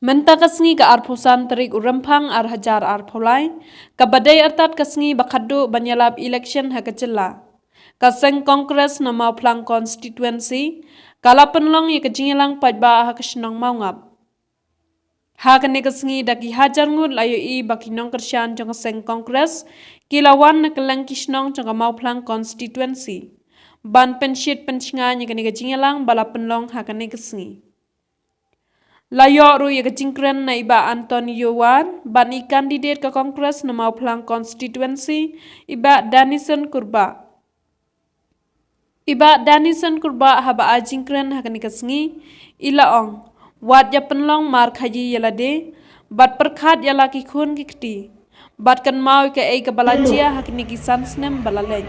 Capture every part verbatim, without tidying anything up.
Mynta ka sngi ka arphew san tarik u Rymphang ar hajar arphew lai, kaba dei artat ka sngi ba khatduh ban ïalap election ha ka jylla, ka seng Congress na Mawphlang constituency ka la pynlong ïa ka jingïalang paidbah ha ka shnong Mawngap. Ha kane ka sngi da ki hajar ngut la ïohi ba ki nongkyrshan jong ka seng Congress ki la wan na kylleng ki shnong jong ka Mawphlang constituency ban pynshit pynshngaiñ ïa kane ka jingïalang ba la pynlong ha kane ka sngi. La ïoh ruh ïa ka jingkren na i Bah Anthony Ïewar bad i candidate ka Congress na Mawphlang constituency, i Bah Danison Kurbah. I Bah Danison Kurbah haba ai jingkren ha kane ka sngi, i la ong, wat ïa pynlong mar khaïi ïa lade bad pyrkhat ïa la ki khun ki kti bad kynmaw ïa kaei kaba la jia ha kine ki san snem ba la leit.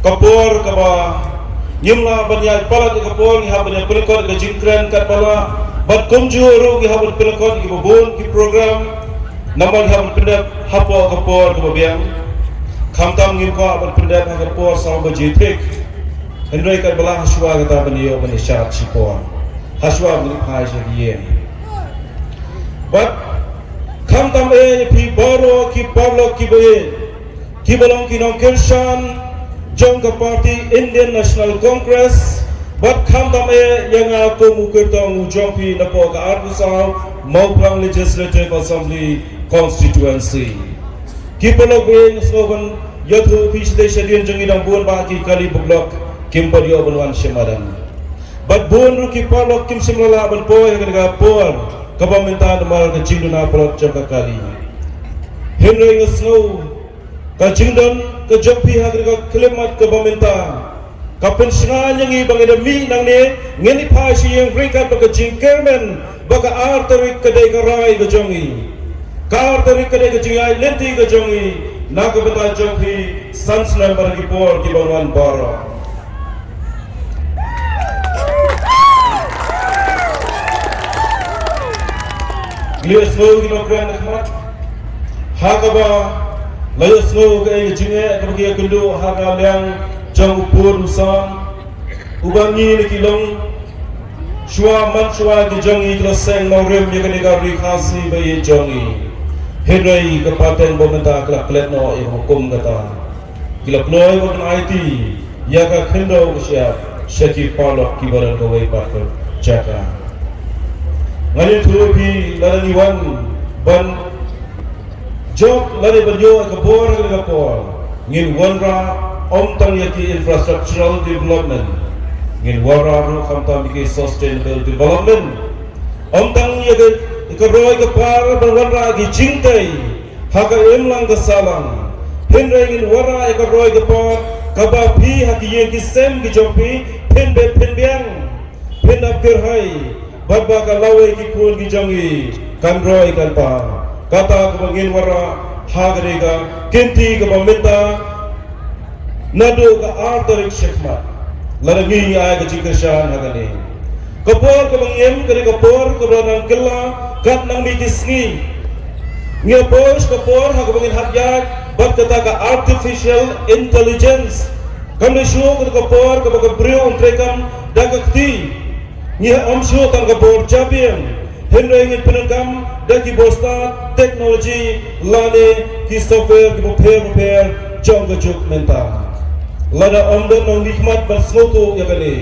Ka por kaba ngim lah ban ïaid palat ïa ka por, ngi hap ban ïa pynlong ka jingkren katba lah, bad kumjuh ruh ngi hap ban pynlong ki ba bun ki program. Namar ngi hap ban pyndep hapoh ka por kaba biang. Khamtam ngim kwah ban pyndep ha ka por saw baje thik. Hynrei katba lah shuwa kata ban ïoh ban ïa shad shipor. Hashwa ban ïa phai sha ki ïing. Bad khamtam eh ïa phi baroh ki paralok ki ba ïeit, ki ba long ki nongkyrshan jong ka party Indian National Congress, bad khamtam eh ïa nga kum u kyrtong u jong phi napoh ka arphew saw Mawphlang Legislative Assembly Constituency. Ki paralok ba ïeit, nga sngewbha ban ïathuh phi shatei shadien jong ngi dang bun bah ki kali ba block kim pat ïoh ban wan sha madan. Bad bun ruh ki paralok kim shym la lah ban poi ha kane ka por kaba mynta namar ka jingduna paralok jong ka kali. Hynrei nga sngew ka jingdon ka jong phi ha kane ka khyllipmat kaba mynta ka pynshngaiñ ïa ngi ba ngi da mih nangne, ngin ïa phai sha ïing ryngkat bad ka jingkyrmen ba ka ar tarik ka dei ka rai ka jong ngi. Ka ar tarik ka dei ka jingïaid lynti ka jong ngi na ka bynta jong phi san snem bad ki por ki ban wan baroh. Ngi ïohsngew ki nongkren na khmat ha kaba la ïohsngew kaei ka jingeh kaba ki ïakynduh ha ka liang jong u pud u sam uba ngi na ki long shuwa man shuwa ki jong ngi ki la seng nongrim ïa kane ka ri Khasi ba ïeit jong ngi. Hynrei ka pateng ba mynta ka la klet noh ïa ka hukum kata. Ki la pynlong ba kan aiti ïa ka khyndew ka shyiap sha ki paralok ki ba don kawei pat ka jaka. Ngan ïathuh ïa phi lada ngi wan ban jop lane ban ïoh ïa ka bor ha kane ka por, ngin wanrah ym tang ïa ki infrastructural development, ngin wanrah ruh khamtam ïa ki sustainable development. Ym tang ïa ka, ïa ka roi ka par ban wanrah ki jingtei ha ka imlang ka sahlang. Hynrei ngin wanrah ïa ka roi ka par kaba phi ha ki ïing ki sem ki jong phi phin beh phin biang, phin ap kyrhai bad ba ka lawei ki khun ki jong ngi kan roi kan par. Kata kaba ngin wanrah ha kane ka kynti kaba mynta. Naduh ka ar tarik shakhmat lada ngi ai ka jingkyrshan ha kane. Ka por kaba ngim, kane ka por kaba nang kylla kat nang mih ki sngi. Ngi approach ka por ha kaba ngin hap ïaid bad kata ka artificial intelligence. Kam dei shuh kata ka por kaba ka briew un treikam da ka kti. Ngi ym shu tang ka bor jabieng, hynrei ngin pyndonkam da ki bor stad technology lane ki software kiba pher bapher jong ka juk mynta. Lada ym don nongmihkhmat ban sngewthuh ïa kane,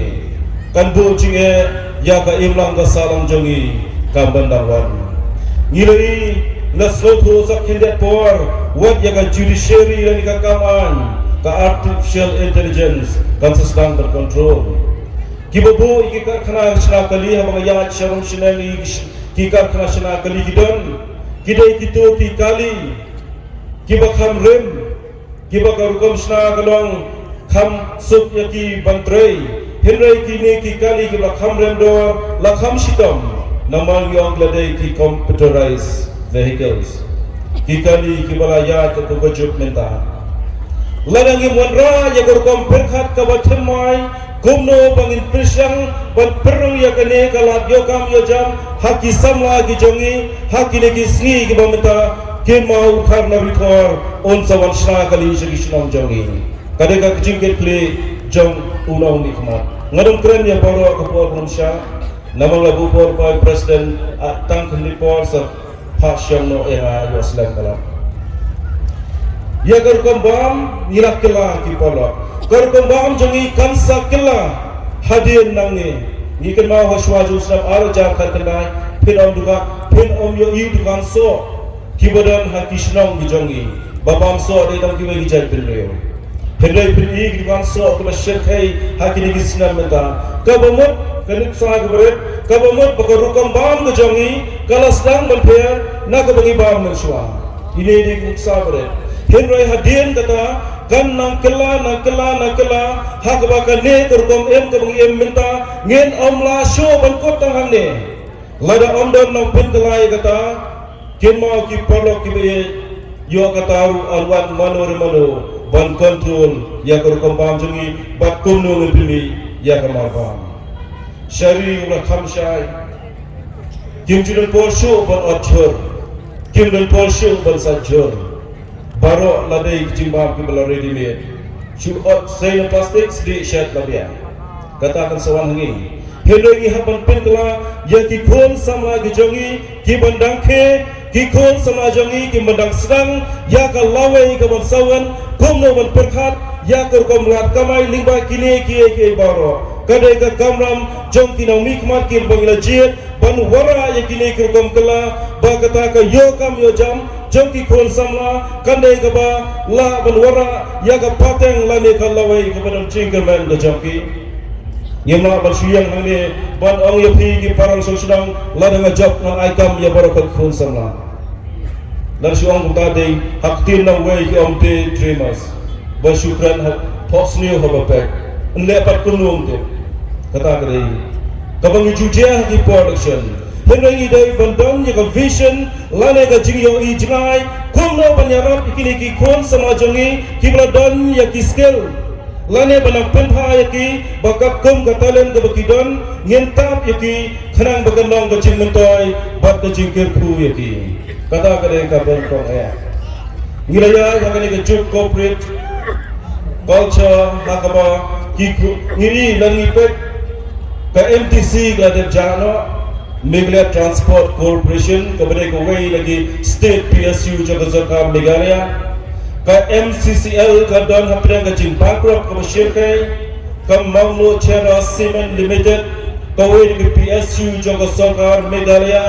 kan buh jingeh ïa ka imlang ka sahlang jong ngi kam ban dang wan. Ngi la i la sngewthuh sa khyndiat por wat ïa ka judiciary lane ka kam aiñ, ka artificial intelligence kan sa sdang ban control. Kiba buh ïa ki karkhana shna kali, haba nga ïaid sharum shnong, ïa ki sh-, ki karkhana shna kali ki don, ki dei kito ki kali kiba kham rim, kiba ka rukom shna ka long kham suk ïa ki ban trei. Hynrei kine ki kali kiba kham rim dor la kham shitom, namar ngi ong la dei ki computerized vehicles. Ki kali kiba la ïaid ka juk mynta. Lada ngim wanrah ïa ka rukom pyrkhat kaba thymmai, kumno ba ngin pyrshang ban pynrung ïa kane ka lad ïoh kam ïoh jam ha ki samla ki jong ngi ha kine ki sngi kiba mynta, kynmaw u Kharna Rithor un sa wan shna kali sha ki shnong jong ngi. Ka dei ka jingkitkhlieh jong u nongmihkhmat. Nga dang kren ïa baroh ka por ba ngam shah. Namar la buh por Vice President, ah, tang khyndiat por sa phah shong noh ïa nga ïa slem ka lad. Ïa ka rukom bam ngi la kylla ki paralok. Ka rukom bam jong ngi kan sa kylla hadien nangne. Ngi kynmaw ha shuwa jong u snem ar hajar khatkhyndai, phin ym duka, phin ym ïohi dukan soh kiba don ha ki shnong ki jong ngi ba bam soh dei tang kiwei ki jaitbynriew. Hynrei phin ïohi ki dukan soh kiba shyrkhei ha kine ki snem mynta. Kaba mut ka nuksa kaba rit, kaba mut ba ka rukom bam ka jong ngi ka la sdang ban pher na kaba ngi bam mynshuwa. Ine dei ka nuksa ba rit. Hynrei hadien kata kan nang kylla, nang kylla, nang kylla ha kaba kane ka rukom im kaba ngi im mynta ngin ym lah shuh ban kut tang hangne. Lada ym don nongpynkylla ïa kata, kynmaw ki paralok kiba ïeit, ïoh kata ruh yn wan mano re mano ban control ïa ka rukom bam jong ngi bad kumno ngin pynmih ïa ka mar bam. Sha ri u la kham shai, kim ju don por shuh ban ot jhur, kim don por shuh ban sait jhur. Baroh la dei ki jingbam kiba la ready made. Shu ot sei na plastik sdih shet la biang. Kata kan sa wan ha ngi. Hynrei ngi hap ban pynkylla ïa ki khun samla ki jong ngi ki ban dang khie, ki khun samla jong ngi ki ban dang sdang ïa ka lawei ka ban sa wan, kumno ban pyrkhat ïa ka rukom lad kamai lyngba kine kiei kiei baroh. Ka dei ka kamram jong ki nongmihkhmat kiba ngi la jied ban wanrah ïa kine ki rukom kylla ba kata ka ïoh kam ïoh jam jong ki khun samla kan dei kaba lah ban wanrah ïa ka pateng lane ka lawei kaba don jingkyrmen ka jong ki. Ngim lah ban shu ïeng hangne ban ong ïa phi ki paralok shnong shnong lada nga jop ngan ai kam ïa baroh ki khun samla. Lada shu ong kumta dei ha ktien nongwei ki ong daydreamers. Ba shu kren ha phohsniew ha ba pek. Yn leh pat kumno ym tip. Kata ka dei kaba ngi ju jia ha ki por election. Hynrei ngi dei ban don ïa ka vision lane ka jingïohi jngai kumno ban ïarap ïa kine ki khun samla jong ngi kiba la don ïa ki skill lane ban nang pynphah ïa ki ba katkum ka talent kaba ki don ngin tap ïa ki khnang ba kan long ka jingmyntoi bad ka jingkyrkhu ïa ki. Kata ka dei ka bynta eh. Ngi la ïaid ha kane ka juk corporate culture ha kaba ki khu-, ngi ïohi lane ngi peit ka M T C ka la dep jah noh, Meghalaya Transport Corporation kaba dei kawei na ki state P S U jong ka sorkar Meghalaya. Ka M C C L ka don hapdeng ka jingbankrupt kaba shyrkhei. Ka Mawngloh Cherra Cement Limited kawei na ki P S U jong ka sorkar Meghalaya.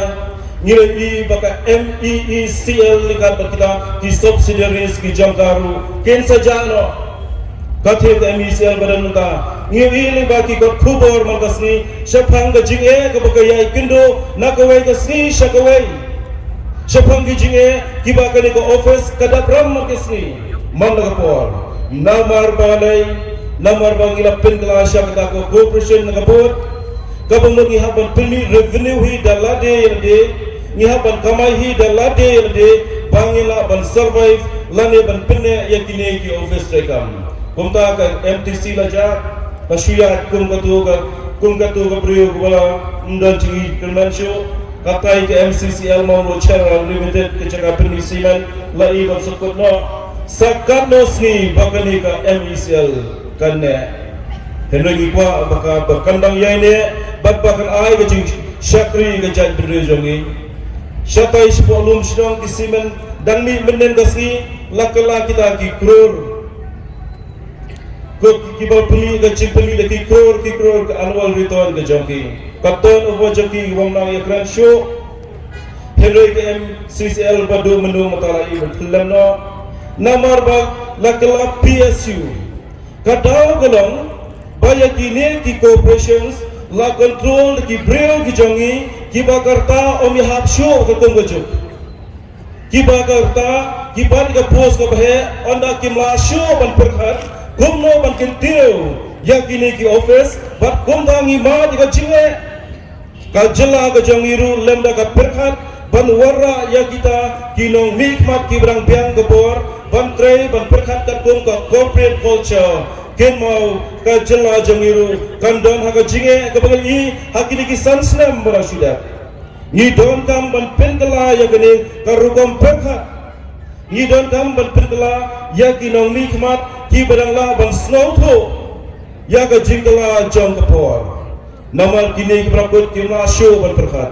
Ngi la ïohi ba ka M E E C L lyngba kita ki subsidiaries ki jong ka ruh kin sa jah noh. Ka thir ka M E E C L ba don mynta ngi ïohi lyngba ki kot khubor man ka sngi shaphang ka jingeh kaba ka ïai kynduh na kawei ka sngi sha kawei. Shaphang ki jingeh kiba kane ka office ka dap ram man ka sngi man la ka por. Namar balei? Namar ba ngi la pynkylla sha kata ka corporation na ka board. Kaba mut ngi hap ban pynmih revenue hi da lade ïa lade, ngi hap ban kamai hi da lade ïa lade ba ngin lah ban survive lane ban pynneh ïa kine ki office treikam. Kumta ka M T C la jah, ka shu ïaid kum katu ka, kum katu ka briew kaba la ym don jingkyrmen shuh. Katai ka M C C L Mawngloh Cherra Limited ka jaka pynmih cement la i ban sukut noh. Sa katno sngi ba kane ka M E C L kan neh. Hynrei ngi kwah ba ka, ba kan dang ïai neh, Bad ba kan ai ka jingshakri ka jaitbynriew jong ngi. Shatai shapoh lum shnong ki simen dang mih mynnin ka sngi la kylla kita ki klur. Ko ki ba pynmih ka jingpynmih da ki klur ki klur ka annual return ka jong ki. Ka turnover jong ki ki bym nang ïakren shuh. Hynrei ka M C C L ba dum mynno mynta la i ba pynlem noh. Namar ba la kylla P S U. Ka daw ka long ba ïa kine ki corporations la control da ki briew ki jong ngi kiba ka rta ym ïahap shuh ka kum ka juk. Kiba ka rta, kiba ka post kaba heh, ynda kim lah shuh ban pyrkhat kumno ban kyntiew ïa kine ki office, bad kumta ngi mad ïa ka jingeh. Ka jylla ka jong ngi ruh lem da ka pyrkhat ban wanrah ïa kita ki nongmihkhmat kiba dang biang ka bor ban trei ban pyrkhat katkum ka corporate culture. Kynmaw ka jylla jong ngi ruh kan don ha ka jingeh kaba ngi i ha kine ki san snem ba la shu dep. Ngi donkam ban pynkylla ïa kane ka rukom pyrkhat. Ngi donkam ban pynkylla ïa ki nongmihkhmat kiba dang lah ban sngewthuh ïa ka jingkylla jong ka por. Namar kine kiba la kut kim lah shuh ban pyrkhat.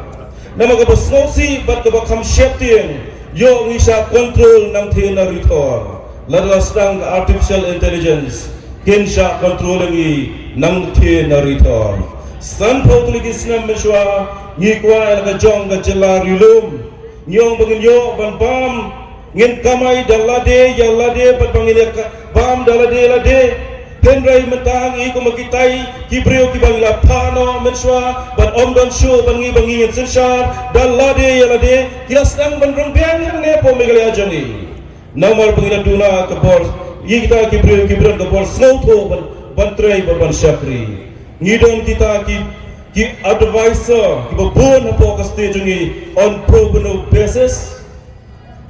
Namar kaba sngewsih bad kaba kham sheptieng, ïoh ngi shah control nangtei na ri thor. Lada la sdang ka artificial intelligence, kin shah control ngi nangtei na ri thor. Sanphew tylli ki snem mynshuwa ngi kwah ïa la ka jong ka jylla ri lum. Ngi ong ba ngin ïoh ban bam, ngin kamai da lade ïa lade, bad ba ngin ïa ka-, bam da lade ïa lade. Hynrei mynta ngi kum kitai ki briew kiba ngi la phah noh mynshuwa, bad ym don shuh ban ngi ba ngi ngin synshar da lade ïa lade. Ki la sdang ban rung biang hangne hapoh Meghalaya jong ngi. Namar ba ngi la duna ka bor, ïa kita ki briew kiba don ka bor sngewthuh ban, ban trei bad ban shakri. Ngi don kita ki, ki advisor kiba bun hapoh ka state jong ngi on pro bono basis.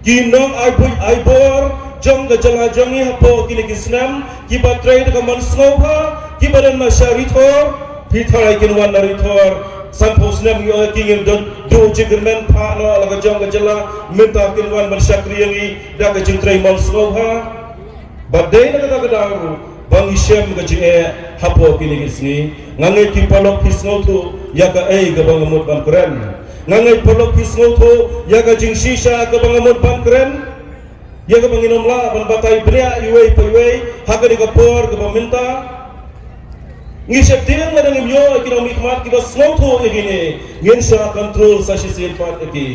Ki nong ai buit ai bor jong ka jylla jong ngi hapoh kine ki snem, kiba trei da ka mon sngewbha, kiba don na sha ri thor, phi tharai kin wan na ri thor. Sanphew snem ngi ong ki ngim don duh jingkyrmen, phah noh la ka jong ka jylla, mynta kin wan ban shakri ïa ngi da ka jingtrei mon sngewbha. Bad dei na kata ka daw ruh ba ngi shem ka jingeh hapoh kine ki sngi. Nga ngeit ki paralok phi sngewthuh ïa kaei kaba nga mut ban kren. Nga ngeit paralok phi sngewthuh ïa ka jingshisha kaba nga mut ban kren. Ïa kaba ngin ym lah ban batai bniah iwei pa iwei ha kane ka por kaba mynta. Ngi sheptieng lada ngim ïoh ïa ki nongmihkhmat kiba sngewthuh ïa kine, ngin shah control sa shisien pat ïa ki.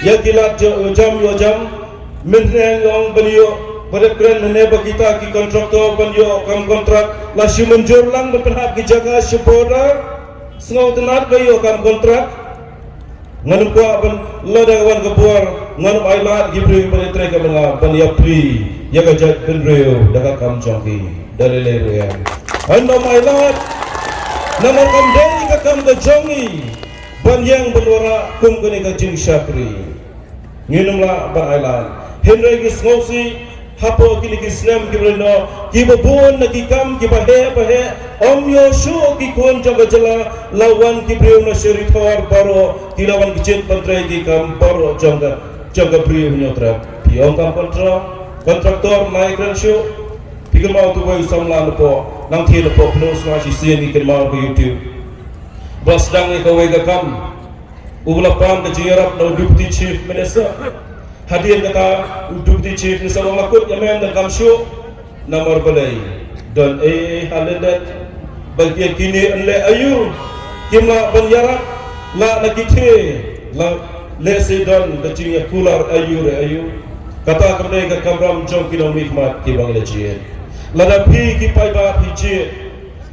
Ïa ki lad ïoh jam ïoh jam, mynhynnin ïa ong ban ïoh, ba dep kren mynne ba kita ki contractor ban ïoh kam contract, la shu mynjur lang ban pynhap ki jaka sha border. Sngewtynnat ba ïoh kam contract. Ngan ym kwah ban lada wan ka bor, ngan ym ailad ki briew ban ïatrei ka bynga ban ïapli ïa ka jaitbynriew da ka kam jong ki. Da lei lei ruh ïa ngan ym ailad. Namar kam dei ka kam ka jong ngi ban ïeng ban wanrah kum kane ka jingshakri. Ngin ym lah ban ailad. Hynrei ngi sngewsih hapoh kine ki snem kiba la noh, kiba bun na ki kam kiba heh ba heh, ym ïoh shuh ki khun jong ka jylla, la wan ki briew na sha ri thor baroh, ki la wan kjit ban trei ki kam baroh jong ka, jong ka Bri u Hynñiewtrep. Phi ong kam kontra-, kontraktor nai kren shuh. Phi kynmaw tu wei u samla napoh, nangtei napoh Pyndongsnga shisien ngi kynmaw ka YouTube. Ba sdang ïa kawei ka kam. U ba la pan ka jingïarap na u Deputy Chief Minister. Hadien kata u Deputy Chief Minister u ong la kut ïa me, ym donkam shuh. Namar balei? Don ei ei ha lyndet. Ba ïa kine yn leh aïu? Kim lah ban ïarap la na ki thie. La lehse don ka jingïakular aïu re aïu. Kata kam dei ka kamram jong ki nongmihkhmat kiba ngi la jied. Lada phi ki paidbah phi jied,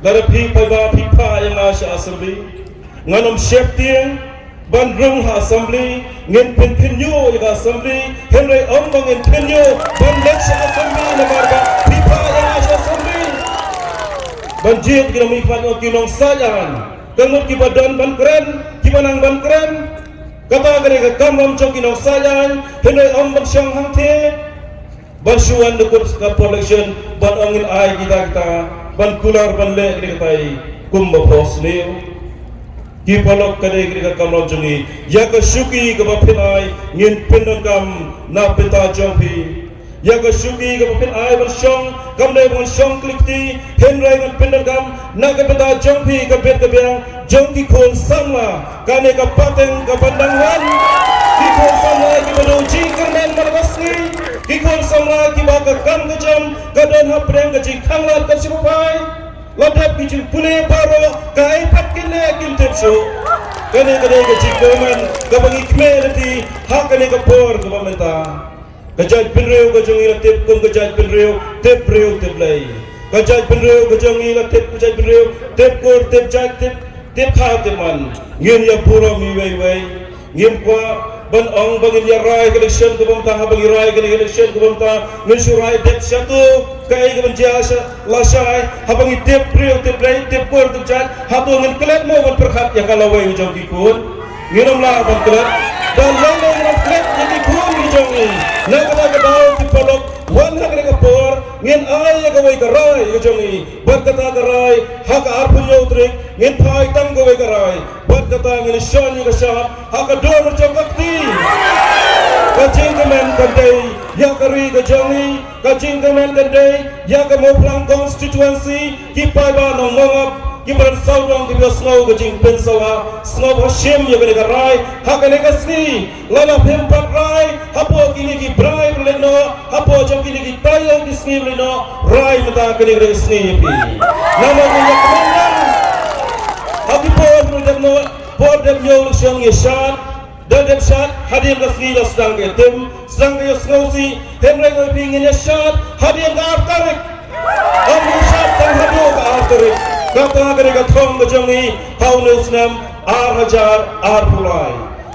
lada phi paidbah phi phah ïa nga sha assembly, ngan ym sheptieng ban rung ha assembly, ngin pynkhynñiuh ïa ka assembly, hynrei ym ba ngin khynñiuh ban leit sha assembly namar ba phi phah ïa nga sha assembly. Ban jied ki nongmihkhmat, ki nongsaid aiñ, ka mut kiba don ban kren, kiba nang ban kren. Kata ka dei ka kamram jong ki nongsaid aiñ, hynrei ym ban shong hangthie. Ban shu wan da kut ka por election, ban ong ngin ai kita kita, ban kular ban leh kita kita, kumba phohsniew. Ki paralok, ka dei kita ka kamram jong ngi. Ïa ka shuki kaba phin ai, ngin pyndonkam na bynta jong phi. Ïa ka shuki kaba phin ai ban shong kam dei ban shong klik ti, hynrei ngan pyndonkam na ka bynta jong phi ka bit ka biang jong ki khun samla. Kane ka pateng kaba dang wan, ki khun samla kiba don jingkyrmen man la ka sngi, ki khun samla kiba ka kam ka jam ka don hapdeng ka jingkhanglad ka jingpynpaw. La dep ki jingpule baroh, kaei pat kin leh kim tip shuh. Kane ka dei ka jingkyrmen kaba ngi khmih lynti ha kane ka por kaba mynta. Ka jaitbynriew ka jong ngi la tip kum ka jaitbynriew tip briew tip Blei. Ka jaitbynriew ka jong ngi la tip ka jaitbynriew tip kur tip jait tip tip kha tip man. Ngin ïa burom iwei iwei. Ngim kwah ban ong ba ngin ïa rai ka election kaba mynta, haba ngi rai ka election kaba mynta ngin shu rai dep shatu. Kaei kaban jia sha lashai, haba ngi tip briew tip Blei tip kur tip jait, hato ngin klet mo ban pyrkhat ïa ka lawei jong ki khun? Ngin ym lah ban klet. Da lawei ngin ym klet ïa ki khun ki jong ngi. Na kata ka daw ki paralok, wan ha kane ka por ngin ai ïa kawei ka rai ka jong ngi. Bad kata ka rai ha ka arphew hynñiew tarik ngin phai tang kawei ka rai. Bad kata ngin shon ïa ka shap ha ka dur jong ka kti. Ka jingkmen kan dei ïa ka ri ka jong ngi. Ka jingkmen kan dei ïa ka Mawphlang constituency. Ki paidbah nong Mawngap kiba don sawdong kiba sngew ka jingpynsawa, sngew ba shim ïa kane ka rai ha kane ka sngi. Lada phim pat rai hapoh kine ki bnai ba la leit noh, hapoh jong kine ki taïew ki sngi ba la leit noh, rai mynta kane ka sngi ïa phi. Namar ngi ïa kmen lang ha ki por ba la dep noh, por dep ñiew election ngi shad. Da dep shad hadien ka sngi la sdang ka ïatim, sdang ka ïasngewsih, hynrei ngi phi ngin ïa shad hadien ka ar tarik. Ym ïa shad tang haduh ka ar tarik. Kata ka dei ka thong ka jong ngi ha une u snem ar hajar arphew lai.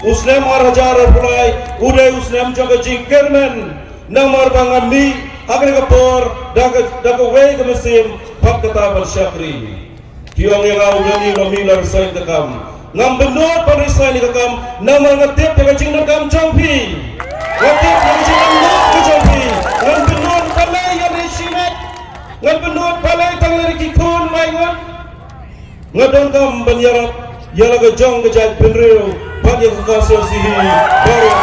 U snem ar hajar arphew lai u dei u snem jong ka jingkyrmen. Namar ba nga mih ha kane ka por da ka, da kawei ka mynsiem, bad kata ban shakri. Ki ong ïa nga, u Johnny, u la mih la resign ka kam. Ngam bynnud ban resign ïa ka kam namar nga tip ïa ka jingdonkam jong phi. Nga tip ïa ka jingdonkam ka jong phi. Ngam bynnud ban leh ïa lade shimet. Ngam bynnud ban leh tang ïa lade ki khun mai ngut. Nga donkam ban ïarap ïa la ka jong ka jaitbynriew bad ïa ka constituency hi baroh.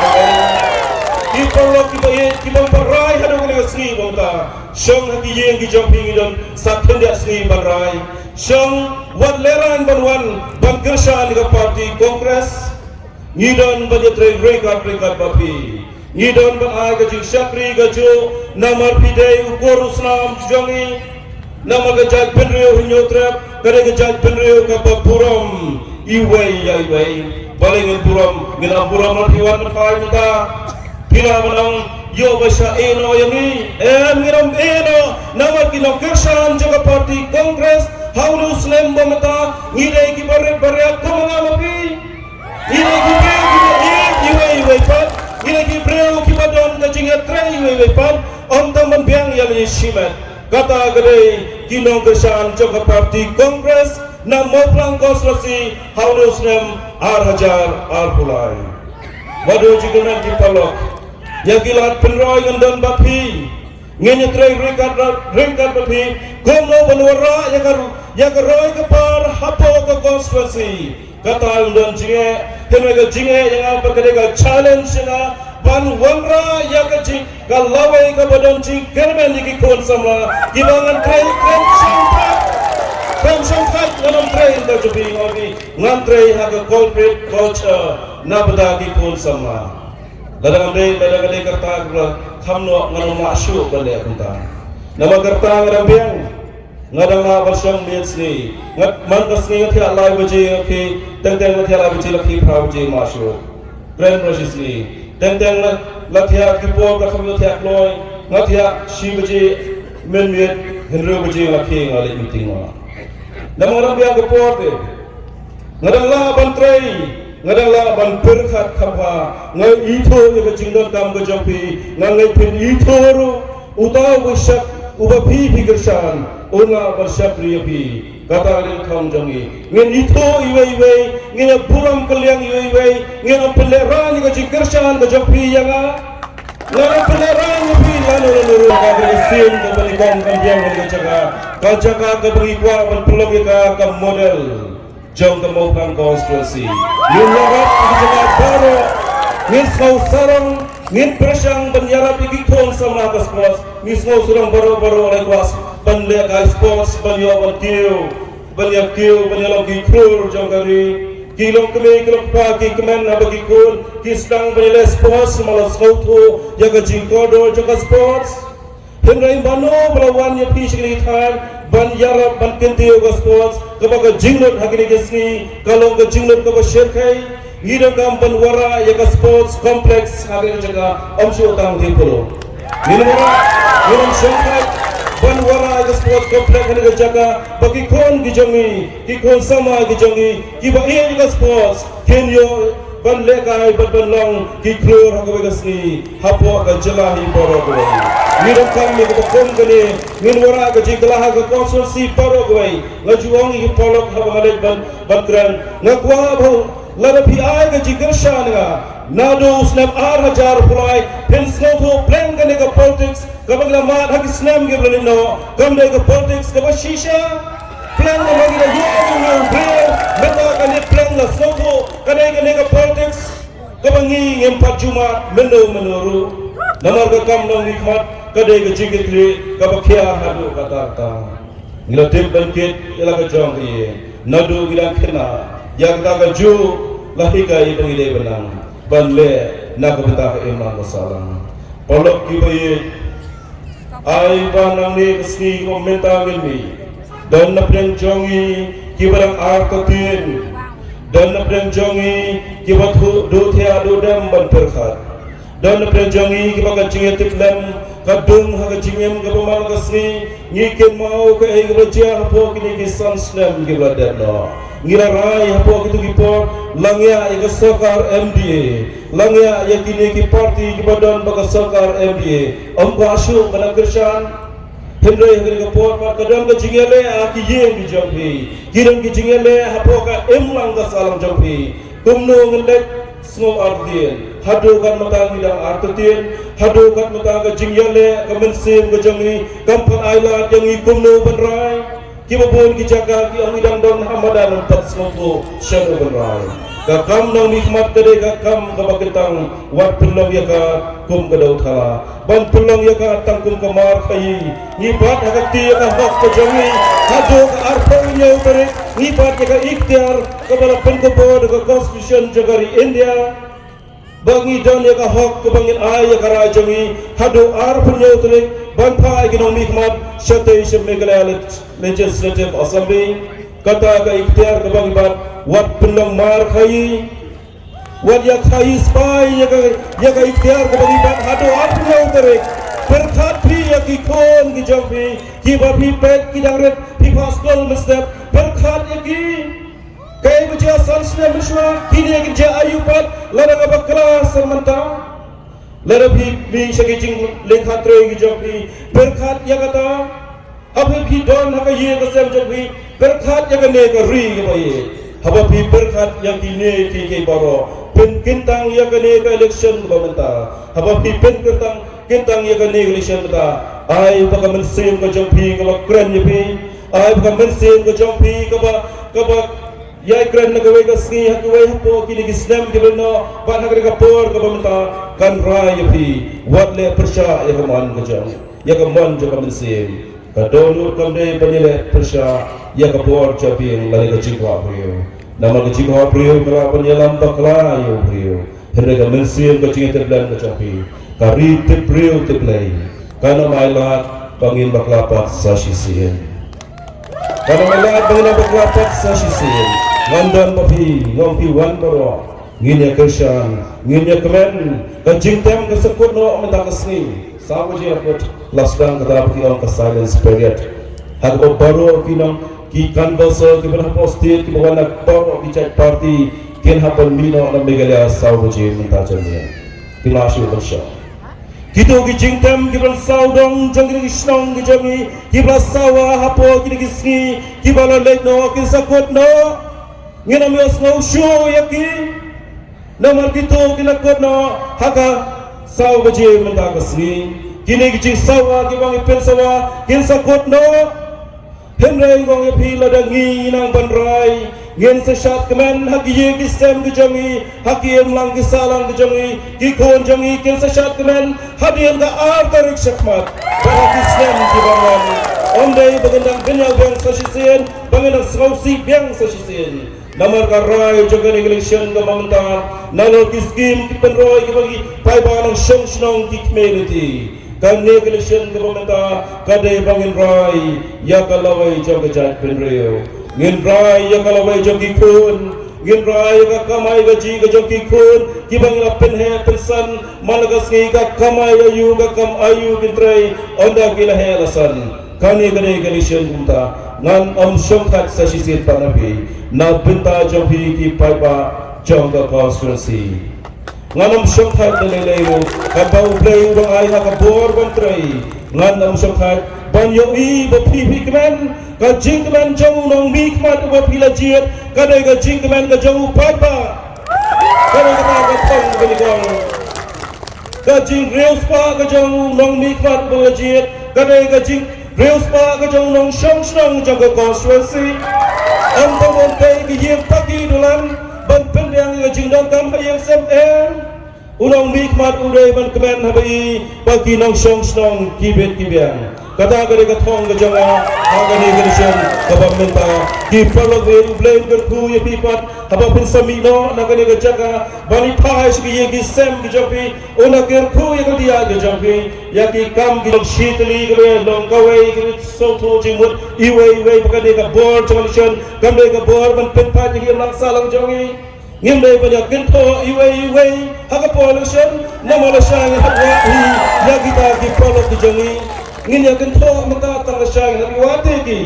Ki paralok kiba ïeit, kiba ym pat rai haduh kane ka sngi ba mynta, shong ha ki ïing ki jong phi, ngi don sa khyndiat sngi ban rai. Shong, wat lehraiñ ban wan ban kyrshan ïa ka party Congress. Ngi don ban ïatrei ryngkat ryngkat bad phi. Ngi don ban ai ka jingshakri kajuh namar phi dei u kur u snam jong ngi. Namar ka jaitbynriew Hynñiewtrep ka dei ka jaitbynriew kaba burom iwei ïa iwei. Balei ngin burom? Ngin ym burom namar phi wan ban phai mynta. Phi lah ban ong, ïoh ba shah ïehnoh ïa ngi. Em, ngin ym ïehnoh namar ki nongkyrshan jong ka party Congress ha une u snem ba mynta ngi dei kiba rit ba riat kum nga ma phi. Ngi dei ki briew kiba ïeit iwei iwei pat. Ngi dei ki briew kiba don ka jingïatrei iwei iwei pat. Ym tang ban biang ïa lade shimet. Kata ka dei ki nongkyrshan jong ka party Congress na Mawphlang constituency ha une u snem ar hajar arphew lai. Bad u jingkyrmen ki paralok, ïa ki lad pynroi ngan don bad phi. Ngin ïatrei ryngkat, ryngkat bad phi kumno ban wanrah ïa ka, ïa ka roi ka par hapoh ka constituency. Kata u don jingeh, kane ka jingeh ïa nga bad ka dei ka challenge ïa nga ban wanrah ïa ka jing, ka lawei kaba don jingkyrmen ïa ki khun samla kiba ngan trei khlem shongthait, khlem shongthait ngan ym trei. Ngan trei ha ka corporate culture na bynta ki khun samla. Lada ngam dei, lada ka dei ka rta ka kham noh, ngan ym lah shuh ban leh kumta. Namar ka rta nga dang biang, nga dang lah ban shong miet sngi. Nga, man ka sngi nga thiah lai baje nga khie, teng teng nga thiah lai baje la khie phra baje ma shuh. Kren ba shi sngi. Teng teng la, la thiah ki por la kham ïoh thiah kloi, nga thiah shi baje mynmiet, hynriew baje nga la khie nga leit meeting ma. Namar nga dang biang ka por te. Nga dang lah ban trei, nga dang lah ban pyrkhat kham bha, nga ithuh ïa ka jingdonkam ka jong phi, nga ngeit phin ithuh ruh, uta uba shak, uba phi phi kyrshan, un lah ban shakri ïa phi. Kata ka dei ka thong jong ngi. Ngin ithuh iwei iwei, ngin ïa burom kylliang iwei iwei, ngin ym pynlehraiñ ïa ka jingkyrshan ka jong phi ïa nga. Nga ym pynlehraiñ ïa phi lano lano ruh, ka dei ka sien kaba nyngkong kan biang ha ka jaka, ka jaka kaba ngi kwah ban pynlong ïa ka ka model jong ka Mawphlang constituency. Ngin ïarap ïa ka jaka baroh, ngin sngew sarong, Ngin pyrshang ban ïarap ïa ki khun samla ka sports. Ngi sngew sdang baroh baroh la kwah ban leh ka sports ban ïoh ban kiew, ban ïa kiew, ban ïa long ki khlur jong ka ri. Ki long kmie, ki long kpa, ki kmen haba ki khun ki sdang ban ïa leh sports, ma la sngewthuh ïa ka jingkordor jong ka sports. Hynrei mano ba la wan ïa phi sha kine ki thaiñ ban ïarap ban kyntiew ka sports, kaba ka jinglut ha kine ki sngi ka long ka jinglut kaba shyrkhei. Ngi donkam ban wanrah ïa ka sports complex ha kane ka jaka, ym shu tang hi polo. Ngi wanrah, ngi shong ban wanrah ïa ka sports complex ha kane ka jaka, ba ki khun ki jong ngi, ki khun samla ki jong ngi, kiba ïeit ïa ka sports, kin ïoh ban lehkai bad ban long ki khlur ha kawei ka sngi hapoh ka jylla hi baroh kawei. Ngi donkam ïa kaba kum kane, ngin wanrah ka jingkylla ha ka constituency baroh kawei. Nga ju ong ïa ki paralok haba nga leit ban, ban kren, nga kwah ba lada phi ai ka jingkyrshan ïa nga, naduh u snem ar hajar arphew lai, phin sngewthuh pleng kane ka politics kaba ngi la mad ha ki snem kiba la leit noh, kam dei ka politics kaba shisha. Pleng namar ngi la ïoh ïa u briew, mynta kane pleng la sngewthuh, ka dei kane ka politics kaba ngi ngim pat ju mad mynno mynno ruh. Namar ka kam nongmihkhmat ka dei ka jingkitkhlieh kaba khia haduh katta katta. Ngi la tip ban kit ïa la ka jong ka ïing, naduh ngi dang khynnah, ïa kata kajuh la hikai ïa ba ngi dei ban nang ban leh na ka bynta ka imlang ka sahlang. Paralok kiba ïeit, ai ba nangne ka sngi kum mynta ngin mih, don na pdeng jong ngi kiba dang artatien, don na pdeng jong ngi kiba thuh duh thiah duh dem ban pyrkhat. Don na pdeng jong ngi kiba ka jingïatiplem ka dung ha ka jingim kaba man la ka sngi. Ngi kynmaw kaei kaba la jia hapoh kine ki san snem kiba la dep noh. Ngi la rai hapoh kito ki por, la ngiah ïa ka sorkar M D A, la ngiah ïa kine ki party kiba don bad ka sorkar M D A. Ym kwah shuh ban kyrshan. Hynrei ha kane ka por pat ka don ka jingïaleh ha ki ïing ki jong phi, ki don ki jingïaleh hapoh ka imlang ka sahlang jong phi. Kumno ngin leit? Sngew artatien. Haduh katne mynta ngi dang artatien, haduh katne mynta ka jingïaleh ka mynsiem ka jong ngi kam pat ai lad ïa ngi kumno ban rai. Kiba bun ki jaka ki ong ngi dang don ha madan, ym pat sngewthuh shano ban rai. Ka kam nongmihkhmat ka dei ka kam kaba kyntang, wat pynlong ïa ka kum ka dewthala, ban pynlong ïa ka tang kum ka mar khaïi. Ngi bat ha ka kti ïa ka hok ka jong ngi haduh ka arphew hynñiew tarik. Ngi bat ïa ka ikhtiar kaba la pynkupbor da ka Constitution jong ka ri India, ba ngi don ïa ka hok kaba ngin ai ïa ka rai jong ngi haduh arphew hynñiew tarik ban phah ïa ki nongmihkhmat shatei sha Meghalaya Leg-, Legislative Assembly. Kata ka ikhtiar kaba ngi bat, wat pynlong mar khaïi, wat ïa khaïi spah ïa ka, ïa ka ikhtiar kaba ngi bat haduh arphew hynñiew tarik. Pyrkhat phi ïa ki khun ki jong phi kiba phi peit ki dang rit, phi phah skul mynstep, pyrkhat ïa ki. Kaei ba jia san snem mynshuwa, kine kin jia aïu pat lada nga bakla sa mynta? Lada phi mih sha ki jingleh khatrei ki jong phi, pyrkhat ïa kata. Haba phi don ha ka ïing ka sem jong phi, pyrkhat ïa kane ka ri kaba ïeit. Haba phi pyrkhat ïa kine kiei kiei baroh, pynkyntang ïa kane ka election kaba mynta. Haba phi pynkyntang, kyntang ïa kane ka election mynta, ai ba ka mynsiem ka jong phi kaba kren ïa phi, ai ba ka mynsiem ka jong phi kaba, kaba ïai kren na kawei ka sngi, ha kawei hapoh kine ki snem kiba la noh, bad ha kane ka por kaba mynta, kan rai ïa phi. Wat leh pyrshah ïa ka mon ka jong, ïa ka mon jong ka mynsiem. Ka dohnud kam dei ban ïaleh pyrshah ïa ka bor jabieng lane ka jingkwah briew. Namar ka jingkwah briew ka lah ban ïalam bakla ïa u briew. Hynrei ka mynsiem ka jingïatiplem ka jong phi, ka ri tip briew tip Blei, kan ym ai lad ba ngin bakla pat sa shisien. Kan ym ai lad ba ngin bakla pat sa shisien. Ngan don bad phi, nga ong phi wan baroh. Ngin ïa kyrshan, ngin ïa kmen. Ka jingtem ka sa kut noh mynta ka sngi. Saw baje la kut, la sdang kata ba ki ong ka silence period. Ha kaba baroh ki nong, ki canvasser kiba na hapoh state, kiba wan na baroh ki jait party, kin hap ban mih noh na Meghalaya saw baje mynta janmiet. Ki la shu ban shong. Kito ki jingtem kiba la sawdong jong kine ki shnong ki jong ngi, kiba la sawa hapoh kine ki sngi kiba la leit noh, kin sa kut noh. Ngin ym ïohsngew shuh ïa ki. Namar kito ki la kut noh ha ka saw baje mynta ka sngi. Kine ki jingsawa kiba ngi pynsawa kin sa kut noh. Hynrei nga ong ïa phi, lada ngi nang ban rai, Ngin sa shad kmen ha ki ïing ki sem ki jong ngi, ha ki imlang ki sahlang ki jong ngi, ki khun jong ngi kin sa shad kmen hadien ka ar tarik shakhmat. Bad ha ki snem kiba wan, ym dei ba ngin dang bynñiaw biang sa shisien, ba ngin dang sngewsih biang sa shisien. Namar ka rai jong kane ka election kaba mynta, nalor ki skim ki pynroi kiba ki paidbah nongshong shnong ki khmih lynti. Kane ka election kaba mynta ka dei ba ngin rai ïa ka lawei jong ka jaitbynriew. Ngin rai ïa ka lawei jong ki khun. Ngin rai ïa ka kamai kajih ka jong ki khun kiba ngi la pynheh pynsan man la ka sngi, ka kamai aïu, ka kam aïu kin trei, ynda ki la heh la san. Kane ka dei ka election kumta. Ngan ym shongthait sa shisien pat na phi na bynta jong phi ki paidbah jong ka constituency. Ngan ym shongthait da lei lei ruh, katba U Blei u dang ai ha ka bor ban trei. Ngan ym shongthait ban ïohi ba phi phi kmen, ka jingkmen jong u nongmihkhmat uba phi la jied ka dei ka jingkmen ka jong u paidbah. Ka dei kata ka thong kaba nyngkong. Ka jingriewspah ka jong u nongmihkhmat uba la jied ka dei ka jingriewspah ka jong u nongshong shnong jong ka constituency. Ym tang ban tei ki ïing paki dulan ban pynbiang ïa ka jingdonkam ha ïing sem, em. U nongmihkhmat u dei ban kmen haba i ba ki nongshong shnong ki bit ki biang. Kata ka dei ka thong ka jong nga ha kane ka election kaba mynta. Ki paralok, U Blei un kyrkhu ïa phi pat haba phin sa mih noh na kane ka jaka ban ïa phai sha ki ïing ki sem ki jong phi. Un kyrkhu ïa ka diah ka jong phi, ïa ki kam ki jong shi tylli, kaba long kawei ka sngewthuh jingmut iwei iwei ba ka dei ka bor jong ka election, kam dei ka bor ban pynpait ïa ki imlang sahlang jong ngi. Ngim dei ban ïa kynthoh iwei iwei ha ka por election, namar lashai ngi hap wad hi ïa kita ki paralok ki jong ngi. Ngin ïa kynthoh mynta tang lashai ngi hap wad hi ki.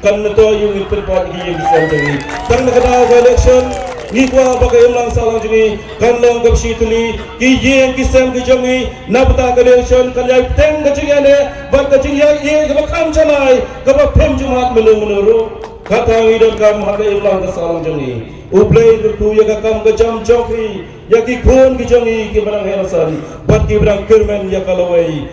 Kan myntoi ïa u ngin pynpait ïa ki ïing ki sem jong ngi. Tang na ka daw ka election ngi kwah ba ka imlang sahlang jong ngi kan long kaba shi tylli, ki ïing ki sem ki jong ngi. Na bynta ka election kan ïai bteng ka jingïaineh bad ka jingïaieit kaba kham janai kaba phim ju mad mynno mynno ruh. Kata ngi donkam ha ka imlang ka sahlang jong ngi. U Blei un kyrkhu ïa ka kam ka jam jong phi, ïa ki khun ki jong ngi kiba dang heh la san bad kiba dang kyrmen ïa ka lawei.